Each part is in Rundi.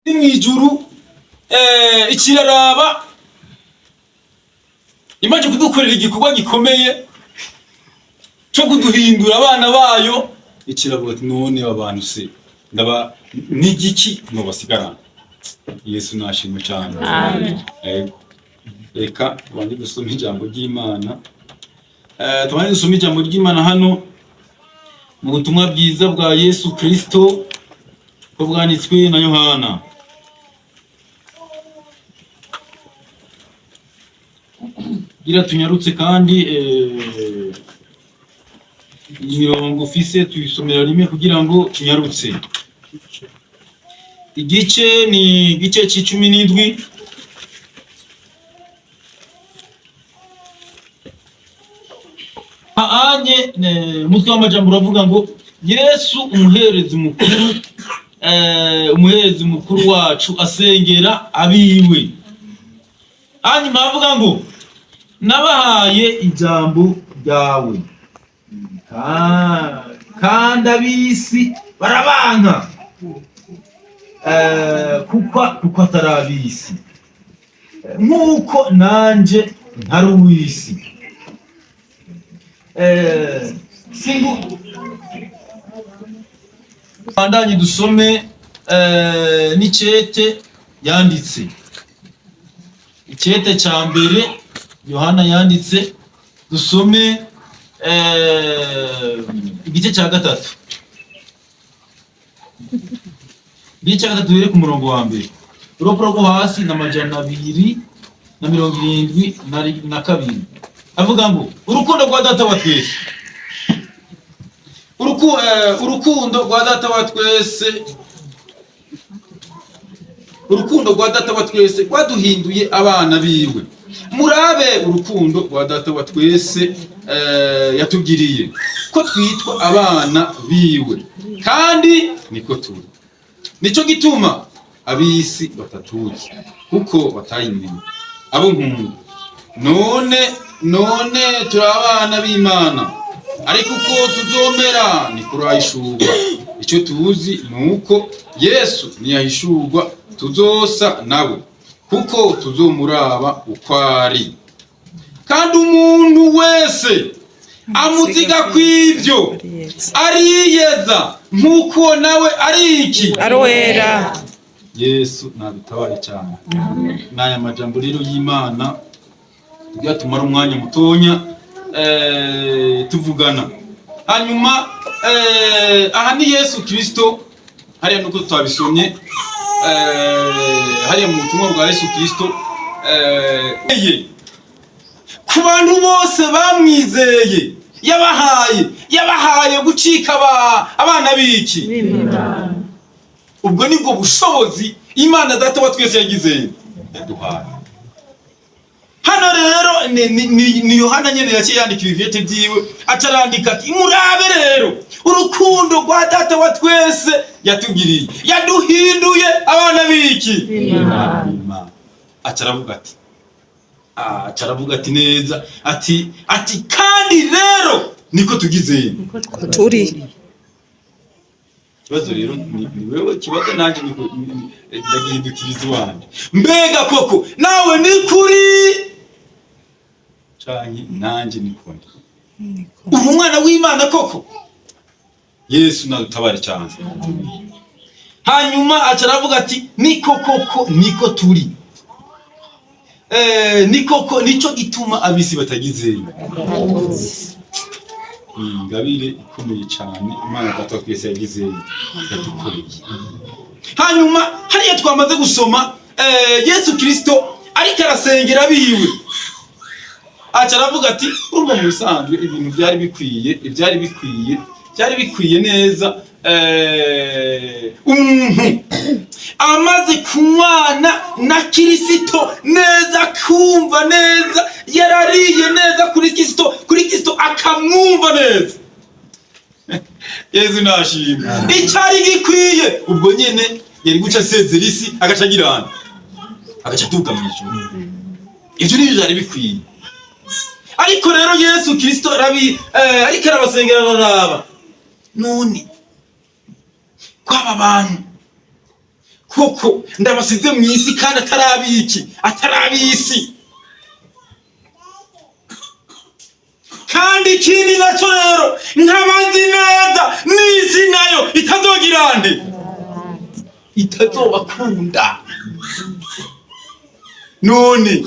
Iri mw'ijuru ikiraraba imaze kudukorera igikorwa gikomeye cyo kuduhindura abana bayo, ikiravuga ati: "None aba bantu se ndaba n'igiki nobasigarana?" Yesu nashimwe cyane. Amen. Yego, reka tubanze dusome ijambo ry'Imana. Tubanze dusome ijambo ry'Imana hano mu butumwa bwiza bwa Yesu Kristo ko bwanditswe na Yohana. Gira tunyarutse kandi imirongo ufise tuyisomera rimwe kugira ngo tunyarutse. Igice ni igice c'icumi n'indwi. Anye umutwe w'amajambo uravuga ngo Yesu umuherezi mukuru, umuherezi mukuru wacu asengera abiwe. Hanyuma avuga ngo: "Nabahaye ijambo ryawe, kandi ab'isi barabanka, kuko atari ab'isi nk'uko nanje ntari uw'isi." Singu bandanye dusome n'icete yanditse, icete ca mbere Yohana yanditse, dusome igice cya gatatu, igice cya gatatu, duhere ku murongo wa mbere. Urupapuro rwo hasi ni 272. Avuga ngo: "Urukundo rwa Data wa twese, urukundo rwa Data wa twese, urukundo rwa Data wa twese rwaduhinduye abana biwe. Murabe urukundo rwa Data wa twese yatugiriye, ko twitwa abana biwe, kandi niko turi. Nico gituma ab'isi batatuzi, kuko batayimenye. Abo nkunda, none turi abana b'Imana, ariko uko tuzomera ntikurahishurwa. Icyo tuzi ni uko Yesu niyahishurwa tuzosa nawe, kuko tuzomuraba uko ari. Kandi umuntu wese amuziga kw'ivyo ariyeza nk'uko nawe ari iki?" Ari wera. Yesu nadutabare cyane. N'aya majambo rero y'Imana tugira tumara umwanya mutonya tuvugana. Hanyuma aha ni Yesu Kristo hariya nuko tutabisomye, hariya mu butumwa bwa Yesu Kristo, ku bantu bose bamwizeye yabahaye gucika abana b'iki? Ubwo nibwo bushobozi Imana Data wa twese yagize yaduhaye. Hano rero ni Yohana nyene yaciye yandika ibivyete vyiwe, acarandika ati: "Murabe rero urukundo rwa Data wa twese yatugiriye, yaduhinduye abana b'iki? Imana." Acaravuga ati neza ati: "Kandi rero niko tugize." Turi. Ikibazo rero ni wewe kibazo, nanje ndagihindukiriza iwanje. Mbega koko nawe ni kuri canke nanje niko ndi? Uri umwana w'Imana koko? Yesu nadutabare cyane. Hanyuma aca aravuga ati: "Niko koko, niko turi, ni koko. Nico gituma abisi batagize." Ni ingabire ikomeye cyane Imana Data wa twese yagize yadukoreye. Hanyuma hariya twamaze gusoma, Yesu Kristo ariko arasengera abiwe, aca aravuga ati: "Urumva mu bisanzwe ibintu byari bikwiye, ibyari bikwiye, byari bikwiye neza, umuntu amaze kunywana na Kirisito neza, kumva neza, yarariye neza kuri Kirisito, kuri Kirisito akamwumva neza." Yesu nashimwe. Icyari gikwiye ubwo nyene yari guca asezera isi, agaca agirana, agaca atuga mu ijuru. Ivyo nivyo vyari bikwiye. Ariko rero Yesu Kristo arabi ariko arabasengera, araraba: none kwaba bantu Koko ndabasize mu isi kandi atarabiki, atarabisi. Kandi ikindi nacyo rero, nkaba nzi neza n'isi nayo itazogira nde, itazobakunda. None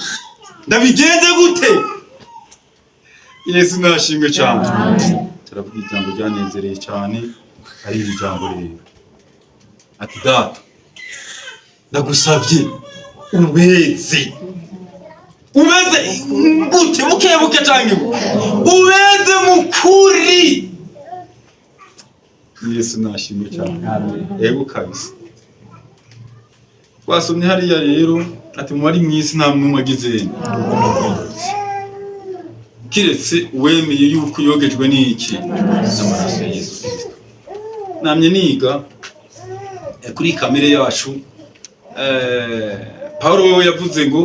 ndabigenze gute? Yesu nashimwe cyane. Turavuga ijambo ryanezereye cyane, ari iri jambo rero, ati: "Data, ndagusabye ubeze." Ubeze gute? Buke buke cyangwa ubeze mu kuri. Yesu nashimwe cyane. Yego kabisa. Twasomye hariya rero ati: "Mu bari mu isi nta n'umwe agize kiretse uwemeye yuko yogejwe n'iki? N'amaraso ya Yesu Kristo." Namye niga kuri kamere yacu. Paulo wewe yavuze ngo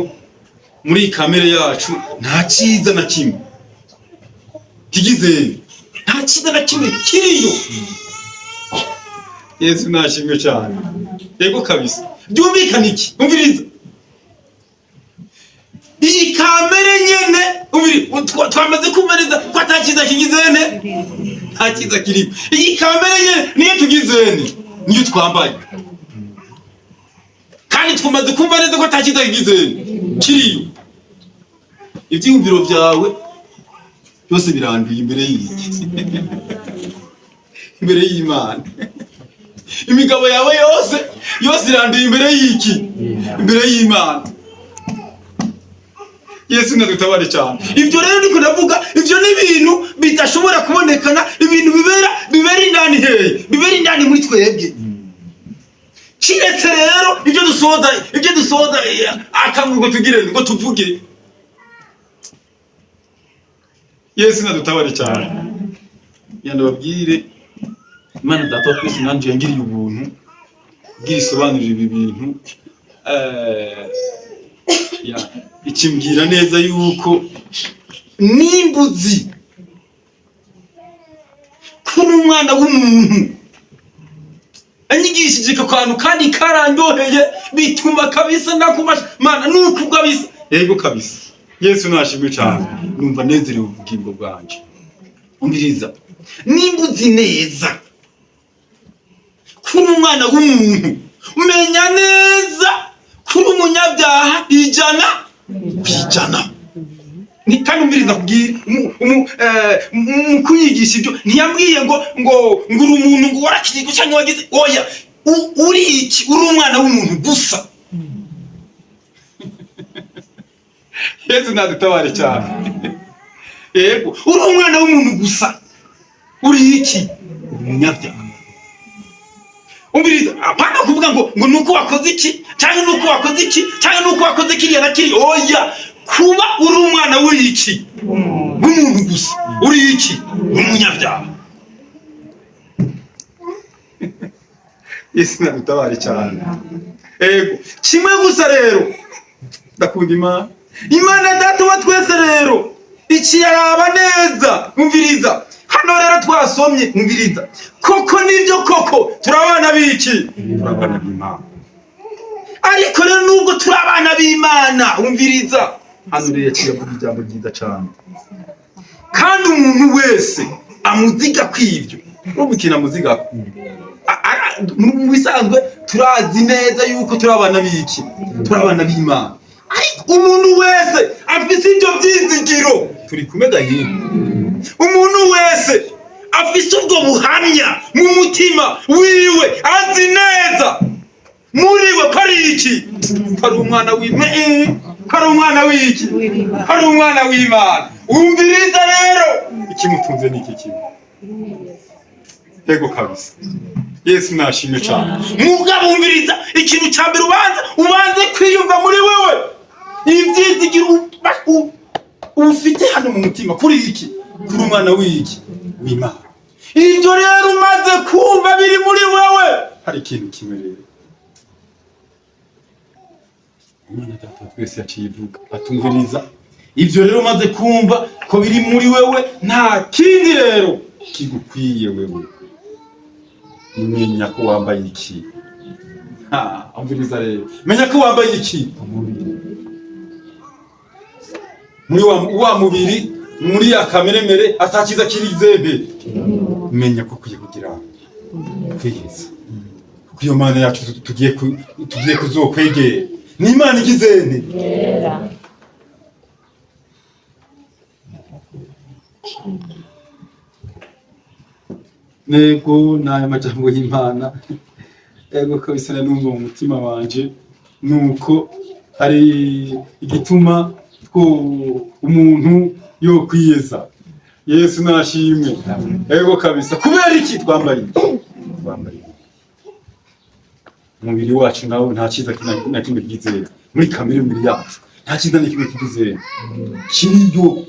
muri kamere yacu nta cyiza na kimwe kigize, nta cyiza na kimwe kiriyo. Yesu nashimwe cyane. Yego kabisa. Byumvikana iki? Umviriza, iyi kamere nyene, umviri, twamaze kumva neza ko ata cyiza kigizene, nta cyiza kirimo. Iyi kamere nyene niyo tugizene, niyo twambaye, kandi twamaze kumva neza ko ata cyiza kigizene kiriyo. Ibyiyumviro byawe byose biranduye imbere y'iki? Imbere y'Imana. Imigabo yawe yose yose iranduye imbere y'iki? Imbere y'Imana. Yesu nadutabare cyane. Ibyo rero niko ndavuga, ibyo ni ibintu bidashobora kubonekana, ibintu bibera indani hehe? Bibera indani muri twebwe. Kiretse rero ibyo dusohoza akanwa ngo tugire ngo tuvuge. Yesu nadutabare cyane. Yanda babwire, Imana Data wa twese nanjye yangiriye ubuntu bw'isobanurira ibi bintu, ikimbwira neza yuko nimbuzi kuri umwana w'umuntu anyigishije ako kantu kandi karandyoheye, bituma kabisa ndakumasha Mana nuko kabisa. Yego kabisa. Yesu nashimwe cyane. Numva nezerewe ubugingo bwanje. Umviriza, nimba uzi neza kuri umwana w'umuntu, menya neza kuri umunyabyaha 100%. Ni kandi umviriza kubwira mu kunyigisha ibyo, ntiyambwiye ngo uri umuntu, ngo warakijijwe cyangwa wagize, oya. Uri iki? Uri umwana w'umuntu gusa. Yesu nadutabare cyane. Yego, uri umwana w'umuntu gusa. Uri iki? Uri umunyabyaha. Umviriza, apana kuvuga ngo nuko wakoze iki cyangwa nuko wakoze iki cyangwa nuko wakoze kiriya na kiriya, oya. Kuba uri umwana w'iki? W'umuntu gusa. Uri iki? Uri umunyabyaha. Yesu nadutabare cyane. Ego, kimwe gusa rero, ndakunda Imana, Imana Data wa twese rero ikiyaraba neza. Umviriza, hano rero twasomye, umviriza, koko nibyo koko turi abana b'iki? Turi abana b'Imana. Ariko rero nubwo turi abana b'Imana, umviriza, hano rero yaciye avuga ijambo ryiza cyane: kandi umuntu wese amuziga kw'ibyo. Urumva ikintu amuziga? Mu bisanzwe turazi neza yuko turi abana b'iki? Turi abana b'Imana. Ariko umuntu wese afise ibyo byizigiro, turi kumwe gahino, umuntu wese afise ubwo buhamya mu mutima wiwe, azi neza muri we ko ari iki? Ko ari umwana w'Imana, ko ari umwana w'iki? Ko ari umwana w'Imana. Wumviriza rero, ikimutunze ni iki kimwe. Yego kabisa. Yesu nashimwe cyane. Mugabo wumviriza, ikintu cya mbere ubanze kwiyumva muri wewe ibyizigiro ufite hano mu mutima kuri iki? Kuri umwana w'iki? W'Imana. Ibyo rero umaze kumva biri muri wewe, hari ikintu kimwe rero Imana Data twese yaciye ivuga, atumviriza, ibyo rero umaze kumva ko biri muri wewe, nta kindi rero kigukwiye wewe. Menya ko wambaye iki? Umviriza rero, menya ko wambaye iki muri wa mubiri, muri ya kameremere atakiza kirizebe. Menya ko ukwiye kugira kwiyeza, kuko iyo Mana yacu tugiye kuzokwegera ni Imana igizene. Nego n'aya majambo y'Imana, ego kabisa, numva mu mutima wanje nuko hari igituma ko umuntu yo kwiyeza. Yesu nashimwe. Ego kabisa, kubera iki twambaye iki? Twambaye iki? Umubiri wacu nawo nta cyiza na kimwe kigizera muri kamere mubiri yacu, nta cyiza na kimwe kigizera kiriyo.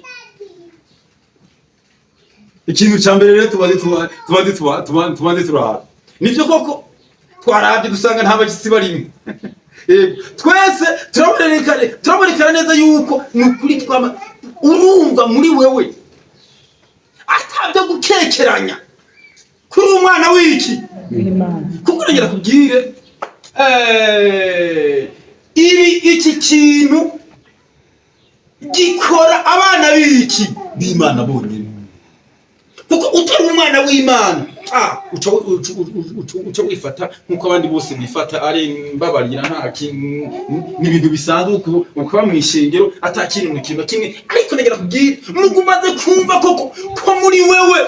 Ikintu cya mbere rero tubanze turaba nibyo koko twarabye dusanga nta bashyitsi barimo. Yego, twese turabonekana neza yuko ni ukuri twama urumva muri wewe atabyo gukekeranya kuri umwana w'iki, kuko urongera kubwire ibi iki kintu gikora abana b'iki b'Imana bonyine, kuko utari umwana w'Imana uca wifata nk'uko abandi bose bifata, ari mbabarira, nta kintu, ni ibintu bisanzwe ukuba mu ishengero ata kintu na kimwe kimwe. Ariko ndagira kubwira, mugumaze kumva koko ko muri wewe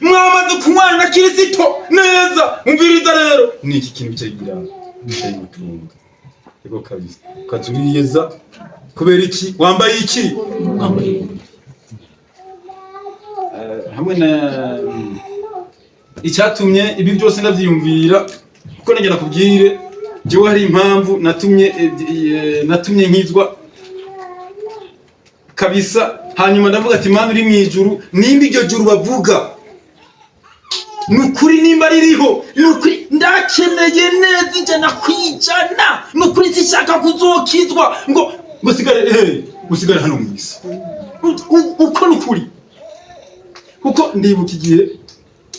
mwamaze kunywana na Kirisito neza. Umviriza rero, ni iki kintu cyagira gutunga. Ego kabisa, ukazuriyeza kubera iki? Wambaye iki? Wambaye iki? Hamwe na icyatumye ibi byose ndabyiyumvira, kuko nagera kubwire jewe hari impamvu natumye nkizwa kabisa. Hanyuma ndavuga ati: "Mana uri mu ijuru, nimba iryo juru bavuga ni ukuri, nimba ririho, ni ukuri ndakeneye neza 100%. Ni ukuri sinshaka kuzokizwa ngo ngusigare hano mu isi." Uko ni ukuri, kuko ndibuka igihe,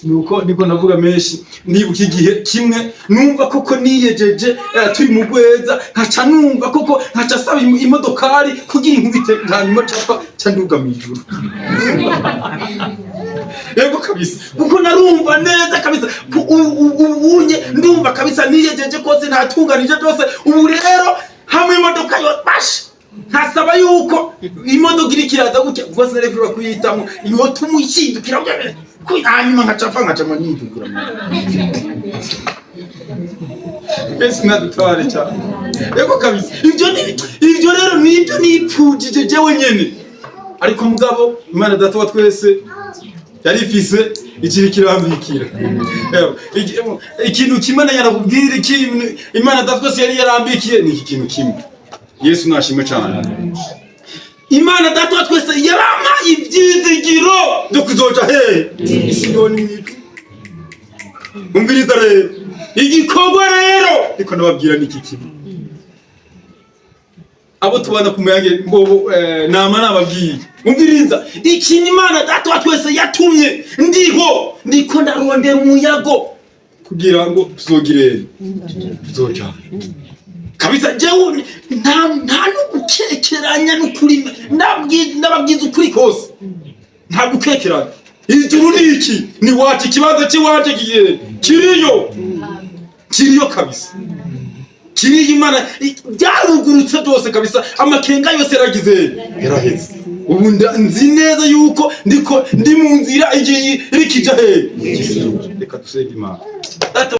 nuko niko ndavuga menshi, ndibuka igihe kimwe numva koko niyejeje, turi mu Rweza, nkaca numva koko nkaca saba imodokari kugira inkubite, hanyuma capa ca nduga mu ijuru. Yego kabisa, kuko narumva neza kabisa ubunye ndumva kabisa niyejeje kose, ntatunganije byose. Ubu rero hamwe imodoka yo basha nkasaba yuko imodoka iriko iraza gutya rwose narefura kuyitamo yotuma ishindukira, hanyuma nkaca mfa nkaca nidukira. Yesu nadutware cyane. Yego kabisa, ibyo rero nibyo nipfujije jewe nyene. Ariko mugabo Imana Data wa twese yari ifise ikintu kirambikira. Ewe, ikintu kimwe narakubwira, ikintu Imana Data twese yari yarambikiye ni iki kintu kimwe. Yesu nashimwe cyane. Imana Data wa twese yarampaye ibyizigiro byo kuzoja hehe? Isiyoni mw'ijuru. Umviriza rero, igikorwa rero ndiko ndababwira ni iki kimwe. Abo tubana ku muyange mbobo, nama nababwiye. Umviriza, ikintu Imana Data wa twese yatumye ndiho, ndiko ndarondera umuyago kugira ngo tuzogire tuzojana kabisa. Jewe nta no gukekeranya n'ukuri, ndababwiza ukuri kose, nta gukekeranya. Ijuru ni iki? Ni wacu, ikibanza cy'iwacu kigiye kiriyo, kiriyo kabisa, kiriyo. Imana byarugurutse byose kabisa, amakenga yose yaragize yaraheze. Ubu nzi neza yuko ndiko ndi mu nzira igiye irikija hehe. Reka dusenge Imana Data.